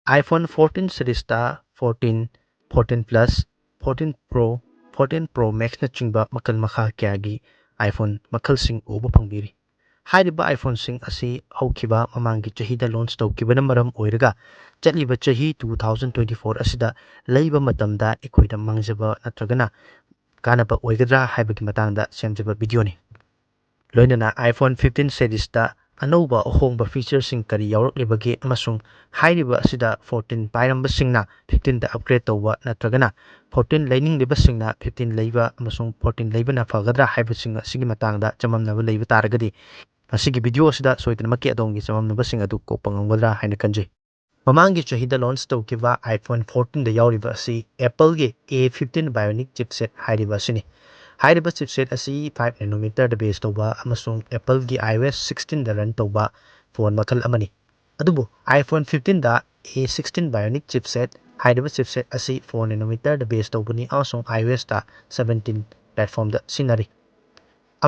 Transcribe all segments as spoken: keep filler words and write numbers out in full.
iPhone fourteen seriesꯇ fourteen, fourteen Plus, fourteen Pro, fourteen Pro Maxꯅꯆꯤꯡꯕ ꯃꯈꯜ ꯃꯈꯥ ꯀꯌꯥꯒꯤ iPhone ꯃꯈꯜꯁꯤꯡ ꯎꯕ ꯐꯪꯕꯤꯔꯤ꯫ ꯍꯥꯏꯔꯤꯕ iPhoneꯁꯤꯡ ꯑꯁꯤ ꯍꯧꯈꯤꯕ ꯃꯃꯥꯡꯒꯤ ꯆꯍꯤꯗ launch ꯇꯧꯈꯤꯕꯅ ꯃꯔꯝ ꯑꯣꯏꯔꯒ ꯆꯠꯂꯤꯕ ꯆꯍꯤ two thousand twenty four ꯑꯁꯤꯗ ꯂꯩꯕ ꯃꯇꯝꯗ ꯑꯩꯈꯣꯏꯗ ꯃꯥꯡꯖꯕ ꯅꯠꯇ꯭ꯔꯒꯅ ꯀꯥꯟꯅꯕ ꯑꯣꯏꯒꯗ꯭ꯔꯥ ꯍꯥꯏꯕꯒꯤ ꯃꯇꯥꯡꯗ ꯁꯦꯝꯖꯕ videoꯅꯤ꯫ ꯂꯣꯏꯅꯅ iPhone fifteen seriesꯇ ꯑꯅꯧꯕ ꯑꯍꯣꯡꯕ featureꯁꯤꯡ ꯀꯔꯤ ꯌꯥꯎꯔꯛꯂꯤꯕꯒꯦ ꯑꯃꯁꯨꯡ ꯍꯥꯏꯔꯤꯕ ꯑꯁꯤꯗ fourteen ꯄꯥꯏꯔꯝꯕꯁꯤꯡꯅ fifteenꯗ upgrade ꯇꯧꯕ ꯅꯠꯇ꯭ꯔꯒꯅ fourteen ꯂꯩꯅꯤꯡꯂꯤꯕꯁꯤꯡꯅ fifteen ꯂꯩꯕ ꯑꯃꯁꯨꯡ fourteen ꯂꯩꯕꯅ ꯐꯒꯗ꯭ꯔꯥ ꯍꯥꯏꯕꯁꯤꯡ ꯑꯁꯤꯒꯤ ꯃꯇꯥꯡꯗ ꯆꯃꯝꯅꯕ ꯂꯩꯕ ꯇꯥꯔꯒꯗꯤ ꯃꯁꯤꯒꯤ video ꯑꯁꯤꯗ ꯁꯣꯏꯗꯅꯃꯛꯀꯤ ꯑꯗꯣꯝꯒꯤ ꯆꯃꯝꯅꯕꯁꯤꯡ ꯑꯗꯨ ꯀꯣꯛꯄ ꯉꯝꯒꯗ꯭ꯔꯥ ꯍꯥꯏꯅ ꯈꯟꯖꯩ꯫ ꯃꯃꯥꯡꯒꯤ ꯆꯍꯤꯗ launch ꯇꯧꯈꯤꯕ iPhone fourteenꯗ ꯌꯥꯎꯔꯤꯕ ꯑꯁꯤ Appleꯒꯤ A fifteen Bionic chipset ꯍꯥꯏꯔꯤꯕ ꯑꯁꯤꯅꯤ꯫ ꯍꯥꯏꯔꯤꯕ chipset ꯑꯁꯤ five nanometerꯗ base ꯇꯧꯕ ꯑꯃꯁꯨꯡ Appleꯒꯤ iOS sixteenꯗ run ꯇꯧꯕ phone ꯃꯈꯜ ꯑꯃꯅꯤ꯫ ꯑꯗꯨꯕꯨ iPhone fifteenꯗ A sixteen Bionic chipset ꯍꯥꯏꯔꯤꯕ chipset ꯑꯁꯤ four nanometerꯗ base ꯇꯧꯕꯅꯤ ꯑꯃꯁꯨꯡ iOSꯇ seventeen platformꯗ ꯁꯤꯖꯤꯟꯅꯔꯤ꯫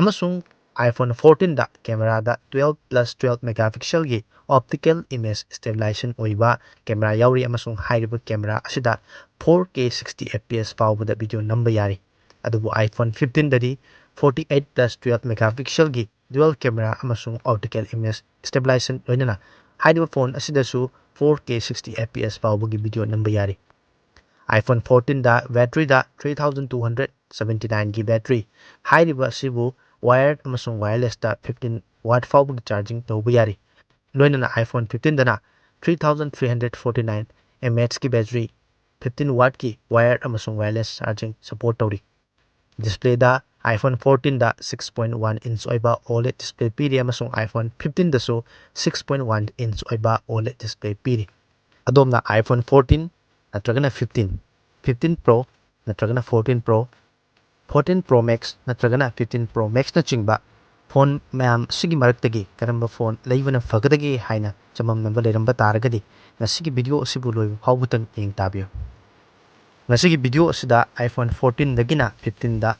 ꯑꯃꯁꯨꯡ iPhone fourteenꯗ cameraꯗ twelve plus twelve megapixelꯒꯤ optical image stabilization ꯑꯣꯏꯕ camera ꯌꯥꯎꯔꯤ ꯑꯃꯁꯨꯡ ꯍꯥꯏꯔꯤꯕ camera ꯑꯁꯤꯗ four K sixty F P S ꯐꯥꯎꯕꯗ video ꯅꯝꯕ ꯌꯥꯔꯤ꯫ ꯑꯗꯨꯕꯨ iPhone fifteenꯗꯗꯤ forty eight plus twelve megapixelꯒꯤ dual camera ꯑꯃꯁꯨꯡ optical image stabilization ꯂꯣꯏꯅꯅ ꯍꯥꯏꯔꯤꯕ phone ꯑꯁꯤꯗꯁꯨ four K sixty F P S ꯐꯥꯎꯕꯒꯤ video ꯅꯝꯕ ꯌꯥꯔꯤ꯫ iPhone fourteenꯗ batteryꯗ three thousand two hundred seventy nineꯒꯤ battery ꯍꯥꯏꯔꯤꯕ ꯑꯁꯤꯕꯨ wired ꯑꯃꯁꯨꯡ wirelessꯇ fifteen watt ꯐꯥꯎꯕꯒꯤ charging ꯇꯧꯕ ꯌꯥꯔꯤ꯫ ꯂꯣꯏꯅꯅ iPhone fifteenꯗꯅ three thousand three hundred forty nine mAhꯀꯤ battery, fifteen wattꯀꯤ wired ꯑꯃꯁꯨꯡ wireless charging support ꯇꯧꯔꯤ꯫ Displayꯗ iPhone fourteenꯗ six point one inch ꯑꯣꯏꯕ OLED display ꯄꯤꯔꯤ ꯑꯃꯁꯨꯡ iPhone fifteenꯗꯁꯨ six point one inch ꯑꯣꯏꯕ OLED display ꯄꯤꯔꯤ꯫ ꯑꯗꯣꯝꯅ iPhone fourteen ꯅꯠꯇ꯭ꯔꯒꯅ fifteen, fifteen Pro ꯅꯠꯇ꯭ꯔꯒꯅ fourteen Pro, fourteen Pro Max ꯅꯠꯇ꯭ꯔꯒꯅ fifteen Pro Maxꯅꯆꯤꯡꯕ phone ꯃꯌꯥꯝ ꯑꯁꯤꯒꯤ ꯃꯔꯛꯇꯒꯤ ꯀꯔꯝꯕ phone ꯂꯩꯕꯅ ꯐꯒꯗꯒꯦ ꯍꯥꯏꯅ ꯆꯃꯝꯅꯕ ꯂꯩꯔꯝꯕ ꯇꯥꯔꯒꯗꯤ ꯉꯁꯤꯒꯤ video ꯑꯁꯤꯕꯨ ꯂꯣꯏꯕ ꯐꯥꯎꯕꯇꯪ ꯌꯦꯡ ꯇꯥꯕꯤꯌꯨ꯫ ꯉꯁꯤꯒꯤ video ꯑꯁꯤꯗ iPhone fourteenꯗꯒꯤꯅ fifteenꯗ,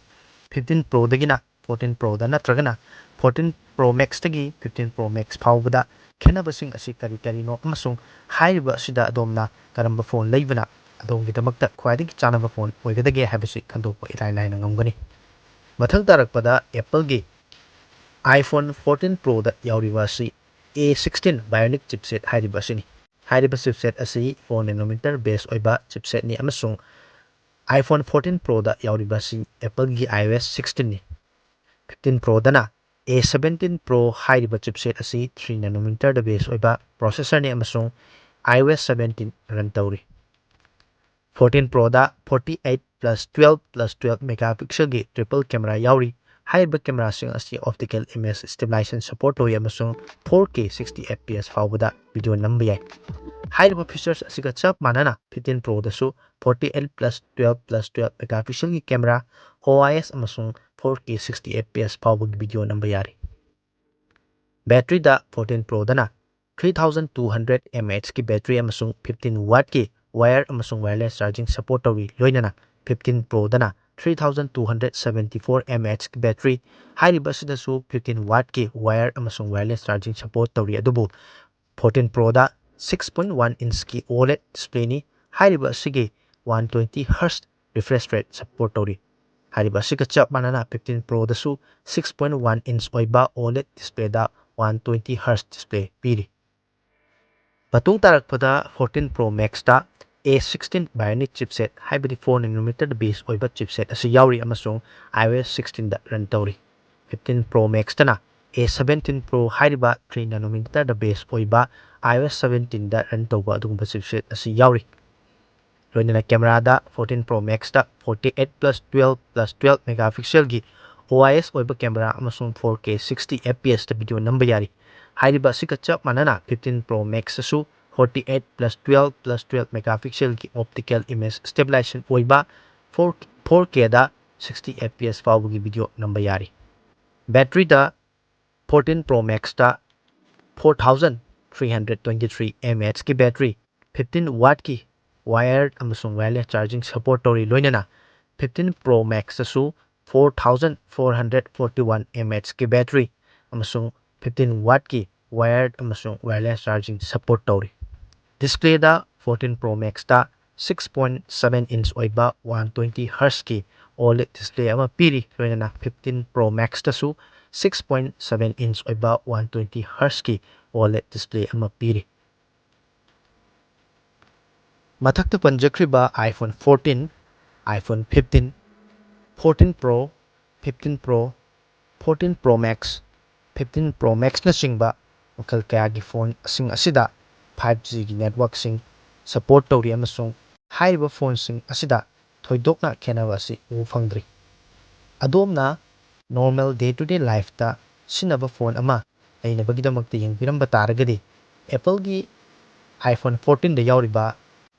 fifteen Proꯗꯒꯤꯅ ꯐꯣꯔꯇꯤꯟ ꯄ꯭ꯔꯣꯗ ꯅꯠꯇ꯭ꯔꯒꯅ ꯐꯣꯔꯇꯤꯟ ꯄ꯭ꯔꯣ ꯃꯦꯛꯁꯇꯒꯤ ꯐꯤꯐꯇꯤꯟ ꯄ꯭ꯔꯣ ꯃꯦꯛꯁ ꯐꯥꯎꯕꯗ ꯈꯦꯠꯅꯕꯁꯤꯡ ꯑꯁꯤ ꯀꯔꯤ ꯀꯔꯤꯅꯣ ꯑꯃꯁꯨꯡ ꯍꯥꯏꯔꯤꯕ ꯑꯁꯤꯗ ꯑꯗꯣꯝꯅ ꯀꯔꯝꯕ ꯐꯣꯟ ꯂꯩꯕꯅ ꯑꯗꯣꯝꯒꯤꯗꯃꯛꯇ ꯈ꯭ꯋꯥꯏꯗꯒꯤ ꯆꯥꯅꯕ ꯐꯣꯟ ꯑꯣꯏꯒꯗꯒꯦ ꯍꯥꯏꯕꯁꯤ ꯈꯪꯗꯣꯛꯄ ꯏꯂꯥꯏ ꯂꯥꯏꯅ ꯉꯝꯒꯅꯤ꯫ ꯃꯊꯪ ꯇꯥꯔꯛꯄꯗ Appleꯒꯤ iPhone ꯐꯣꯔꯇꯤꯟ ꯄ꯭ꯔꯣꯗ ꯌꯥꯎꯔꯤꯕ ꯑꯁꯤ ꯑꯦ ꯁꯤꯛꯁꯇꯤꯟ Bionic chipset ꯍꯥꯏꯔꯤꯕ ꯑꯁꯤꯅꯤ꯫ ꯍꯥꯏꯔꯤꯕ chipset ꯑꯁꯤ ꯐꯣꯔ ꯅꯦꯅꯣꯃꯤꯇꯔ ꯕꯦꯁ ꯑꯣꯏꯕ chipsetꯅꯤ ꯑꯃꯁꯨꯡ iPhone ꯐꯣꯔꯇꯤꯟ ꯄ꯭ꯔꯣꯗ ꯌꯥꯎꯔꯤꯕ ꯑꯁꯤ Appleꯒꯤ iOS ꯁꯤꯛꯁꯇꯤꯟꯅꯤ꯫ ꯐꯤꯐꯇꯤꯟ ꯄ꯭ꯔꯣꯗꯅ ꯑꯦ ꯁꯕꯦꯟꯇꯤꯟ ꯄ꯭ꯔꯣ ꯍꯥꯏꯔꯤꯕ chipset ꯑꯁꯤ ꯊ꯭ꯔꯤ ꯅꯦꯅꯣꯃꯤꯇꯔꯗ ꯕꯦꯁ ꯑꯣꯏꯕ ꯄ꯭ꯔꯣꯁꯦꯁꯔꯅꯤ ꯑꯃꯁꯨꯡ iOS ꯁꯕꯦꯟꯇꯤꯟ ꯔꯟ ꯇꯧꯔꯤ꯫ ꯐꯣꯔꯇꯤꯟ ꯄ꯭ꯔꯣꯗ forty eight plus twelve plus twelve mega ꯄꯤꯛꯁꯦꯜꯒꯤ ꯇ꯭ꯔꯤꯄꯜ ꯀꯦꯃꯦꯔꯥ ꯌꯥꯎꯔꯤ꯫ ꯍꯥꯏꯔꯤꯕ ꯀꯦꯃꯦꯔꯥꯁꯤꯡ ꯑꯁꯤ ꯑꯣꯞꯇꯤꯀꯦꯜ ꯏꯃꯦꯖ ꯁ꯭ꯇꯦꯕꯤꯂꯥꯏꯖꯦꯁꯟ ꯁꯄꯣꯔꯠ ꯇꯧꯏ ꯑꯃꯁꯨꯡ four K sixty F P S ꯐꯥꯎꯕꯗ ꯚꯤꯗꯤꯑꯣ ꯅꯝꯕ ꯌꯥꯏ꯫ ꯍꯥꯏꯔꯤꯕ ꯐꯤꯆꯔꯁ ꯑꯁꯤꯒ ꯆꯞ ꯃꯥꯟꯅꯅ ꯐꯤꯐꯇꯤꯟ ꯄ꯭ꯔꯣꯗꯁꯨ forty eight plus twelve plus twelve mega ꯄꯤꯛꯁꯦꯜꯒꯤ ꯀꯦꯃꯦꯔꯥ, ꯑꯣ ꯑꯥꯏ ꯑꯦꯁ ꯑꯃꯁꯨꯡ four K sixty F P S ꯐꯥꯎꯕꯒꯤ ꯚꯤꯗꯤꯑꯣ ꯅꯝꯕ ꯌꯥꯔꯤ꯫ ꯕꯦꯇ꯭ꯔꯤꯗ ꯐꯣꯔꯇꯤꯟ ꯄ꯭ꯔꯣꯗꯅ three thousand two hundred M A ꯑꯦꯆꯀꯤ ꯕꯦꯇ꯭ꯔꯤ ꯑꯃꯁꯨꯡ ꯐꯤꯐꯇꯤꯟ ꯋꯥꯠꯀꯤ ꯋꯥꯌꯔ ꯑꯃꯁꯨꯡ ꯋꯥꯌꯔꯂꯦꯁ ꯆꯥꯔꯖꯤꯡ ꯁꯄꯣꯔꯠ ꯇꯧꯔꯤ, ꯂꯣꯏꯅꯅ ꯐꯤꯐꯇꯤꯟ ꯄ꯭ꯔꯣꯗꯅ three thousand two hundred seventy four M A ꯑꯦꯆꯀꯤ ꯕꯦꯇ꯭ꯔꯤ꯫ ꯍꯥꯏꯔꯤꯕ ꯑꯁꯤꯗꯁꯨ ꯐꯤꯐꯇꯤꯟ ꯋꯥꯠꯀꯤ ꯋꯥꯌꯔ ꯑꯃꯁꯨꯡ ꯋꯥꯌꯔꯂꯦꯁ ꯆꯥꯔꯖꯤꯡ ꯁꯄꯣꯔꯠ ꯇꯧꯔꯤ, ꯑꯗꯨꯕꯨ ꯐꯣꯔꯇꯤꯟ ꯄ꯭ꯔꯣꯗ ꯁꯤꯛꯁ ꯄꯣꯏꯟ ꯋꯥꯟ ꯏꯟꯁꯀꯤ ꯑꯣꯂꯦꯗ ꯗꯤꯁꯄ꯭ꯂꯦꯅꯤ꯫ ꯍꯥꯏꯔꯤꯕ ꯑꯁꯤꯒꯤ one twenty hertz refresh rate support ꯇꯧꯔꯤ꯫ ꯍꯥꯏꯔꯤꯕ ꯑꯁꯤꯒ ꯆꯞ ꯃꯥꯟꯅꯅ ꯐꯤꯐꯇꯤꯟ ꯄ꯭ꯔꯣꯗꯁꯨ ꯁꯤꯛꯁ ꯄꯣꯏꯟ ꯋꯥꯟ ꯏꯟꯁ ꯑꯣꯏꯕ ꯑꯣꯂꯦꯗ ꯗꯤꯁꯄ꯭ꯂꯦꯗ ꯋꯥꯟ ꯇ꯭ꯋꯦꯟꯇꯤ ꯍꯔꯠꯁ ꯗꯤꯁꯄ꯭ꯂꯦ ꯄꯤꯔꯤ꯫ ꯃꯇꯨꯡ ꯇꯥꯔꯛꯄꯗ ꯐꯣꯔꯇꯤꯟ ꯄ꯭ꯔꯣ ꯃꯦꯛꯁꯇ ꯑꯦ ꯁꯤꯛꯁꯇꯤꯟ Bionic chipset, ꯍꯥꯏꯕꯗꯤ ꯐꯣꯔ ꯅꯦꯅꯣꯃꯤꯇꯔꯗ ꯕꯦꯁ ꯑꯣꯏꯕ chipset ꯑꯁꯤ ꯌꯥꯎꯔꯤ ꯑꯃꯁꯨꯡ iOS ꯁꯤꯛꯁꯇꯤꯟꯗ ꯔꯟ ꯇꯧꯔꯤ꯫ ꯐꯤꯐꯇꯤꯟ ꯄ꯭ꯔꯣ ꯃꯦꯛꯁꯇꯅ ꯑꯦ ꯁꯕꯦꯟꯇꯤꯟ ꯄ꯭ꯔꯣ ꯍꯥꯏꯔꯤꯕ ꯊ꯭ꯔꯤ ꯅꯦꯅꯣꯃꯤꯇꯔꯗ ꯕꯦꯁ ꯑꯣꯏꯕ iOS ꯁꯕꯦꯟꯇꯤꯟꯗ ꯔꯟ ꯇꯧꯕ ꯑꯗꯨꯒꯨꯝꯕ chipset ꯑꯁꯤ ꯌꯥꯎꯔꯤ꯫ ꯂꯣꯏꯅꯅ ꯀꯦꯃꯦꯔꯥꯗ ꯐꯣꯔꯇꯤꯟ ꯄ꯭ꯔꯣ ꯃꯦꯛꯁꯇ forty eight plus twelve plus twelve mega ꯄꯤꯛꯁꯦꯜꯒꯤ ꯑꯣ ꯑꯥꯏ ꯑꯦꯁ ꯑꯣꯏꯕ ꯀꯦꯃꯦꯔꯥ ꯑꯃꯁꯨꯡ four K sixty F P ꯑꯦꯁꯇ ꯚꯤꯗꯤꯑꯣ ꯅꯝꯕ ꯌꯥꯔꯤ꯫ ꯍꯥꯏꯔꯤꯕ ꯑꯁꯤꯒ ꯆꯞ ꯃꯥꯟꯅꯅ ꯐꯤꯐꯇꯤꯟ ꯄ꯭ꯔꯣ ꯃꯦꯛꯁꯇꯁꯨ forty eight plus twelve plus twelve mega ꯄꯤꯛꯁꯦꯜꯒꯤ ꯑꯣꯞꯇꯤꯀꯦꯜ ꯏꯃꯦꯖ ꯁ꯭ꯇꯦꯕꯤꯂꯥꯏꯖꯦꯁꯟ ꯑꯣꯏꯕ ꯐꯣꯔ, ꯐꯣꯔ ꯀꯦꯗ ꯁꯤꯛꯁꯇꯤ ꯑꯦꯐ ꯄꯤ ꯑꯦꯁ ꯐꯥꯎꯕꯒꯤ ꯚꯤꯗꯤꯑꯣ ꯅꯝꯕ ꯌꯥꯔꯤ꯫ ꯕꯦꯇ꯭ꯔꯤꯗ ꯐꯣꯔꯇꯤꯟ ꯄ꯭ꯔꯣ ꯃꯦꯛꯁꯇ four thousand three hundred twenty three M A ꯑꯦꯆꯀꯤ ꯕꯦꯇ꯭ꯔꯤ, ꯐꯤꯐꯇꯤꯟ ꯋꯥꯠꯀꯤ ꯋꯥꯌꯔ ꯑꯃꯁꯨꯡ ꯋꯥꯌꯔꯂꯦꯁ ꯆꯥꯔꯖꯤꯡ ꯁꯄꯣꯔꯠ ꯇꯧꯔꯤ, ꯂꯣꯏꯅꯅ ꯐꯤꯐꯇꯤꯟ ꯄ꯭ꯔꯣ ꯃꯦꯛꯁꯇꯁꯨ four thousand four hundred forty one mAh ꯀꯤ battery ꯑꯃꯁꯨꯡ fifteen watt ꯀꯤ wired ꯑꯃꯁꯨꯡ wireless charging support ꯇꯧꯔꯤ꯫ Display ꯗ fourteen Pro Max ꯇ six point seven inch ꯑꯣꯏꯕ one twenty hertz ꯀꯤ OLED display ꯑꯃ ꯄꯤꯔꯤ, ꯂꯣꯏꯅꯅ fifteen Pro Max ꯇꯁꯨ six point seven inch ꯑꯣꯏꯕ one twenty hertz ꯀꯤ OLED display ꯑꯃ ꯄꯤꯔꯤ꯫ ꯃꯊꯛꯇ ꯄꯟꯖꯈ꯭ꯔꯤꯕ iPhone fourteen, iPhone fifteen, fourteen Pro, fifteen Pro, fourteen Pro Max, fifteen Pro Max ꯅꯆꯤꯡꯕ ꯃꯈꯜ ꯀꯌꯥꯒꯤ phone ꯁꯤꯡ ꯑꯁꯤꯗ five G ꯒꯤ network ꯁꯤꯡ support ꯇꯧꯔꯤ, ꯑꯃꯁꯨꯡ ꯍꯥꯏꯔꯤꯕ phone ꯁꯤꯡ ꯑꯁꯤꯗ ꯊꯣꯏꯗꯣꯛꯅ ꯈꯦꯠꯅꯕ ꯑꯁꯤ ꯎꯕ ꯐꯪꯗ꯭ꯔꯤ꯫ ꯑꯗꯣꯝꯅ normal day to day life ꯇ ꯁꯤꯖꯤꯟꯅꯕ phone ꯑꯃ ꯂꯩꯅꯕꯒꯤꯗꯃꯛꯇ ꯌꯦꯡꯕꯤꯔꯝꯕ ꯇꯥꯔꯒꯗꯤ, Apple ꯒꯤ iPhone fourteen ꯗ ꯌꯥꯎꯔꯤꯕ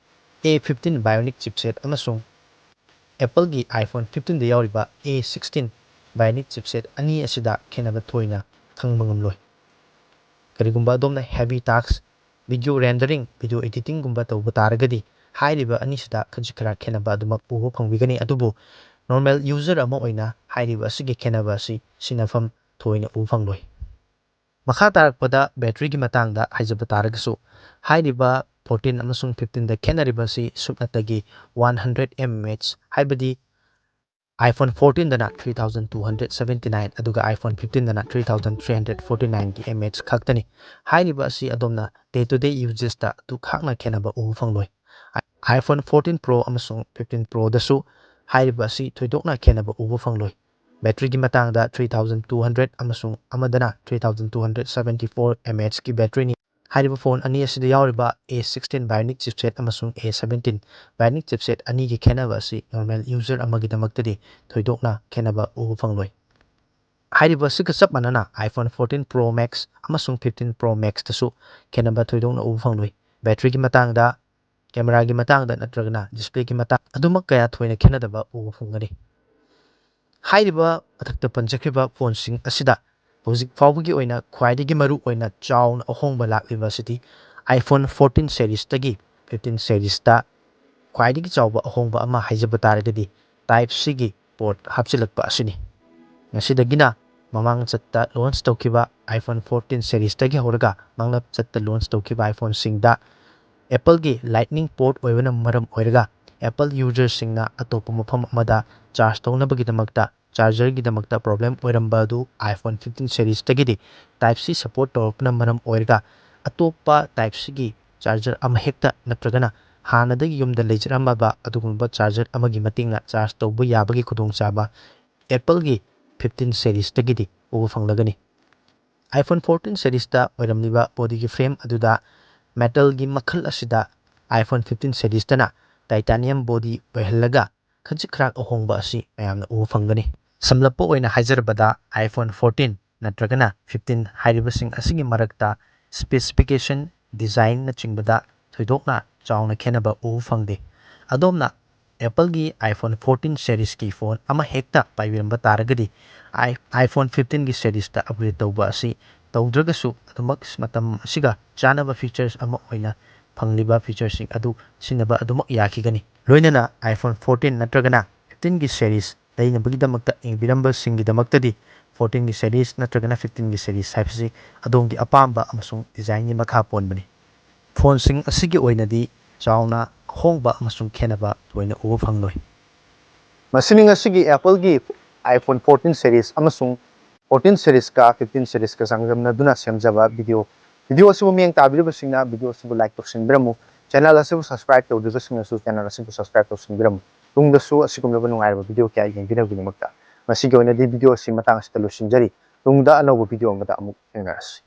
A fifteen Bionic chipset ꯑꯃꯁꯨꯡ Apple ꯒꯤ iPhone fifteen ꯗ ꯌꯥꯎꯔꯤꯕ A sixteen Bionic chipset ꯑꯅꯤ ꯑꯁꯤꯗ ꯈꯦꯠꯅꯕ ꯊꯣꯏꯅ ꯈꯪꯕ ꯉꯝꯂꯣꯏ꯫ ꯀꯔꯤꯒꯨꯝꯕ ꯑꯗꯣꯝꯅ heavy task, video rendering, video editing ꯒꯨꯝꯕ ꯇꯧꯕ ꯇꯥꯔꯒꯗꯤ, ꯍꯥꯏꯔꯤꯕ ꯑꯅꯤꯁꯤꯗ ꯈꯖꯤꯛ ꯈꯔ ꯈꯦꯠꯅꯕ ꯑꯗꯨꯃꯛ ꯎꯕ ꯐꯪꯕꯤꯒꯅꯤ, ꯑꯗꯨꯕꯨ normal user ꯑꯃ ꯑꯣꯏꯅ ꯍꯥꯏꯔꯤꯕ ꯑꯁꯤꯒꯤ ꯈꯦꯠꯅꯕ ꯑꯁꯤ ꯁꯤꯖꯤꯟꯅꯐꯝ ꯊꯣꯏꯅ ꯎꯕ ꯐꯪꯂꯣꯏ꯫ ꯃꯈꯥ ꯇꯥꯔꯛꯄꯗ battery ꯒꯤ ꯃꯇꯥꯡꯗ ꯍꯥꯏꯖꯕ ꯇꯥꯔꯒꯁꯨ, ꯍꯥꯏꯔꯤꯕ fourteen ꯑꯃꯁꯨꯡ fifteen ꯗ ꯈꯦꯠꯅꯔꯤꯕ ꯑꯁꯤ ꯁꯨꯞꯅꯇꯒꯤ one hundred mAh, ꯍꯥꯏꯕꯗꯤ iPhone fourteen ꯗꯅ three thousand two hundred seventy nine, ꯑꯗꯨꯒ iPhone fifteen ꯗꯅ three thousand three hundred forty nine ꯒꯤ mAh ꯈꯛꯇꯅꯤ꯫ ꯍꯥꯏꯔꯤꯕ ꯑꯁꯤ ꯑꯗꯣꯝꯅ day to day usage ꯇ ꯑꯗꯨꯈꯥꯛꯅ ꯈꯦꯠꯅꯕ ꯎꯕ ꯐꯪꯂꯣꯏ꯫ iPhone fourteen Pro ꯑꯃꯁꯨꯡ fifteen Pro ꯗꯁꯨ ꯍꯥꯏꯔꯤꯕ ꯑꯁꯤ ꯊꯣꯏꯗꯣꯛꯅ ꯈꯦꯠꯅꯕ ꯎꯕ ꯐꯪꯂꯣꯏ꯫ Battery ꯒꯤ ꯃꯇꯥꯡꯗ three thousand two hundred ꯑꯃꯁꯨꯡ ꯑꯃꯗꯅ three thousand two hundred seventy four mAh ꯀꯤ battery ꯅꯤ꯫ ꯍꯥꯏꯔꯤꯕ phone ꯑꯅꯤ ꯑꯁꯤꯗ ꯌꯥꯎꯔꯤꯕ A sixteen Bionic chipset ꯑꯃꯁꯨꯡ A seventeen Bionic chipset ꯑꯅꯤꯒꯤ ꯈꯦꯠꯅꯕ ꯑꯁꯤ normal user ꯑꯃꯒꯤꯗꯃꯛꯇꯗꯤ ꯊꯣꯏꯗꯣꯛꯅ ꯈꯦꯠꯅꯕ ꯎꯕ ꯐꯪꯂꯣꯏ꯫ ꯍꯥꯏꯔꯤꯕ ꯑꯁꯤꯒ ꯆꯞ ꯃꯥꯟꯅꯅ iPhone fourteen Pro Max ꯑꯃꯁꯨꯡ fifteen Pro Max ꯇꯁꯨ ꯈꯦꯠꯅꯕ ꯊꯣꯏꯗꯣꯛꯅ ꯎꯕ ꯐꯪꯂꯣꯏ꯫ Battery ꯒꯤ ꯃꯇꯥꯡꯗ, camera ꯒꯤ ꯃꯇꯥꯡꯗ ꯅꯠꯇ꯭ꯔꯒꯅ display ꯒꯤ ꯃꯇꯥꯡ ꯑꯗꯨꯃꯛ ꯀꯌꯥ ꯊꯣꯏꯅ ꯈꯦꯠꯅꯗꯕ ꯎꯕ ꯐꯪꯒꯅꯤ꯫ ꯍꯥꯏꯔꯤꯕ ꯃꯊꯛꯇ ꯄꯟꯖꯈ꯭ꯔꯤꯕ phone ꯁꯤꯡ ꯑꯁꯤꯗ ꯍꯧꯖꯤꯛ ꯐꯥꯎꯕꯒꯤ ꯑꯣꯏꯅ ꯈ꯭ꯋꯥꯏꯗꯒꯤ ꯃꯔꯨ ꯑꯣꯏꯅ ꯆꯥꯎꯅ ꯑꯍꯣꯡꯕ ꯂꯥꯛꯂꯤꯕ ꯑꯁꯤꯗꯤ iPhone fourteen series ꯇꯒꯤ fifteen series ꯇ ꯈ꯭ꯋꯥꯏꯗꯒꯤ ꯆꯥꯎꯕ ꯑꯍꯣꯡꯕ ꯑꯃ ꯍꯥꯏꯖꯕ ꯇꯥꯔꯒꯗꯤ, Type C ꯒꯤ ꯄꯣꯔꯠ ꯍꯥꯞꯆꯤꯜꯂꯛꯄ ꯑꯁꯤꯅꯤ꯫ ꯉꯁꯤꯗꯒꯤꯅ ꯃꯃꯥꯡ ꯆꯠꯇ ꯂꯣꯟꯆ ꯇꯧꯈꯤꯕ iPhone fourteen ꯁꯦꯔꯤꯁꯇꯒꯤ ꯍꯧꯔꯒ ꯃꯥꯡꯂꯞ ꯆꯠꯇ ꯂꯣꯟꯆ ꯇꯧꯈꯤꯕ iPhoneꯁꯤꯡꯗ Appleꯒꯤ Lightning ꯄꯣꯔꯠ ꯑꯣꯏꯕꯅ ꯃꯔꯝ ꯑꯣꯏꯔꯒ Apple ꯌꯨꯖꯔꯁꯤꯡꯅ ꯑꯇꯣꯞꯄ ꯃꯐꯝ ꯑꯃꯗ ꯆꯥꯔꯖ ꯇꯧꯅꯕꯒꯤꯗꯃꯛꯇ ꯆꯥꯔꯖꯔꯒꯤꯗꯃꯛꯇ ꯄ꯭ꯔꯣꯕ꯭ꯂꯦꯝ ꯑꯣꯏꯔꯝꯕ ꯑꯗꯨ iPhone fifteen ꯁꯦꯔꯤꯁꯇꯒꯤꯗꯤ Type-C ꯁꯄꯣꯔꯠ ꯇꯧꯔꯛꯄꯅ ꯃꯔꯝ ꯑꯣꯏꯔꯒ ꯑꯇꯣꯞꯄ Type-Cꯒꯤ ꯆꯥꯔꯖꯔ ꯑꯃꯍꯦꯛꯇ ꯅꯠꯇ꯭ꯔꯒꯅ ꯍꯥꯟꯅꯗꯒꯤ ꯌꯨꯝꯗ ꯂꯩꯖꯔꯝꯃꯕ ꯑꯗꯨꯒꯨꯝꯕ ꯆꯥꯔꯖꯔ ꯑꯃꯒꯤ ꯃꯇꯦꯡꯅ ꯆꯥꯔꯖ ꯇꯧꯕ ꯌꯥꯕꯒꯤ ꯈꯨꯗꯣꯡꯆꯥꯕ Appleꯒꯤ fifteen ꯁꯦꯔꯤꯁꯇꯒꯤꯗꯤ ꯎꯕ ꯐꯪꯂꯒꯅꯤ꯫ iPhone fourteen ꯁꯦꯔꯤꯁꯇ ꯑꯣꯏꯔꯝꯂꯤꯕ ꯕꯣꯗꯤꯒꯤ ꯐ꯭ꯔꯦꯝ ꯑꯗꯨꯗ ꯃꯦꯇꯜꯒꯤ ꯃꯈꯜ ꯑꯁꯤꯗ iPhone fifteen ꯁꯦꯔꯤꯁꯇꯅ ꯇꯥꯏꯇꯥꯅꯤꯌꯝ ꯕꯣꯗꯤ ꯑꯣꯏꯍꯜꯂꯒ ꯈꯖꯤꯛ ꯈꯔꯥꯛ ꯑꯍꯣꯡꯕ ꯑꯁꯤ ꯃꯌꯥꯝꯅ ꯎꯕ ꯐꯪꯒꯅꯤ꯫ ꯁꯝꯂꯞꯄ ꯑꯣꯏꯅ ꯍꯥꯏꯖꯔꯕꯗ iPhone fourteen ꯅꯠꯇ꯭ꯔꯒꯅ fifteen ꯍꯥꯏꯔꯤꯕꯁꯤꯡ ꯑꯁꯤꯒꯤ ꯃꯔꯛꯇ specification, design ꯅꯆꯤꯡꯕꯗ ꯊꯣꯏꯗꯣꯛꯅ ꯆꯥꯎꯅ ꯈꯦꯠꯅꯕ ꯎꯕ ꯐꯪꯗꯦ꯫ ꯑꯗꯣꯝꯅ Appleꯒꯤ iPhone fourteen ꯁꯦꯔꯤꯁꯀꯤ ꯐꯣꯟ ꯑꯃꯍꯦꯛꯇ ꯄꯥꯏꯕꯤꯔꯝꯕ ꯇꯥꯔꯒꯗꯤ i-, iPhone fifteenꯒꯤ ꯁꯦꯔꯤꯁꯇ ꯑꯞꯒ꯭ꯔꯦꯗ ꯇꯧꯕ ꯑꯁꯤ ꯇꯧꯗ꯭ꯔꯒꯁꯨ ꯑꯗꯨꯃꯛ ꯃꯇꯝ ꯑꯁꯤꯒ ꯆꯥꯅꯕ ꯐꯤꯆꯔꯁ ꯑꯃ ꯑꯣꯏꯅ ꯐꯪꯂꯤꯕ ꯐꯤꯆꯔꯁꯤꯡ ꯑꯗꯨ ꯁꯤꯖꯤꯟꯅꯕ ꯑꯗꯨꯃꯛ ꯌꯥꯈꯤꯒꯅꯤ꯫ ꯂꯣꯏꯅꯅ iPhone fourteen ꯅꯠꯇ꯭ꯔꯒꯅ fifteenꯒꯤ ꯁꯦꯔꯤꯁ ꯂꯩꯅꯕꯒꯤꯗꯃꯛꯇ ꯌꯦꯡꯕꯤꯔꯝꯕꯁꯤꯡꯒꯤꯗꯃꯛꯇꯗꯤ fourteenꯒꯤ ꯁꯦꯔꯤꯁ ꯅꯠꯇ꯭ꯔꯒꯅ fifteenꯒꯤ ꯁꯦꯔꯤꯁ ꯍꯥꯏꯕꯁꯤ ꯑꯗꯣꯝꯒꯤ ꯑꯄꯥꯝꯕ ꯑꯃꯁꯨꯡ ꯗꯤꯖꯥꯏꯟꯒꯤ ꯃꯈꯥ ꯄꯣꯟꯕꯅꯤ꯫ ꯐꯣꯟꯁꯤꯡ ꯑꯁꯤꯒꯤ ꯑꯣꯏꯅꯗꯤ ꯆꯥꯎꯅ ꯑꯍꯣꯡꯕ ꯑꯃꯁꯨꯡ ꯈꯦꯠꯅꯕ ꯊꯣꯏꯅ ꯎꯕ ꯐꯪꯂꯣꯏ꯫ ꯃꯁꯤꯅꯤ ꯉꯁꯤꯒꯤ Appleꯒꯤ iPhone fourteen ꯁꯦꯔꯤꯁ ꯑꯃꯁꯨꯡ fourteen ꯁꯦꯔꯤꯁꯀ fifteen ꯁꯦꯔꯤꯁꯀ ꯆꯥꯡꯗꯝꯅꯗꯨꯅ ꯁꯦꯝꯖꯕ ꯚꯤꯗꯤꯑꯣ꯫ ꯚꯤꯗꯤꯑꯣ ꯑꯁꯤꯕꯨ ꯃꯤꯠꯌꯦꯡ ꯇꯥꯕꯤꯔꯤꯕꯁꯤꯡꯅ ꯚꯤꯗꯤꯑꯣ ꯑꯁꯤꯕꯨ ꯂꯥꯏꯛ ꯇꯧꯁꯤꯟꯕꯤꯔꯝꯃꯨ, ꯆꯦꯅꯦꯜ ꯑꯁꯤꯕꯨ ꯁꯕꯁꯀ꯭ꯔꯥꯏꯕ ꯇꯧꯗ꯭ꯔꯤꯕꯁꯤꯡꯅꯁꯨ ꯆꯦꯅꯦꯜ ꯑꯁꯤꯕꯨ ꯁꯕꯁꯀ꯭ꯔꯥꯏꯕ ꯇꯧꯁꯤꯟꯕꯤꯔꯝꯃꯨ꯫ ꯇꯨꯡꯗꯁꯨ ꯑꯁꯤꯒꯨꯝꯂꯕ ꯅꯨꯡꯉꯥꯏꯔꯕ ꯚꯤꯗꯤꯑꯣ ꯀꯌꯥ ꯌꯦꯡꯕꯤꯅꯕꯒꯤꯗꯃꯛꯇ꯫ ꯉꯁꯤꯒꯤ ꯑꯣꯏꯅꯗꯤ ꯚꯤꯗꯤꯑꯣ ꯑꯁꯤ ꯃꯇꯥꯡ ꯑꯁꯤꯗ ꯂꯣꯏꯁꯤꯟꯖꯔꯤ꯫ ꯇꯨꯡꯗ ꯑꯅꯧꯕ ꯚꯤꯗꯤꯑꯣ ꯑꯃꯗ ꯑꯃꯨꯛ ꯊꯦꯡꯅꯔꯁꯤ꯫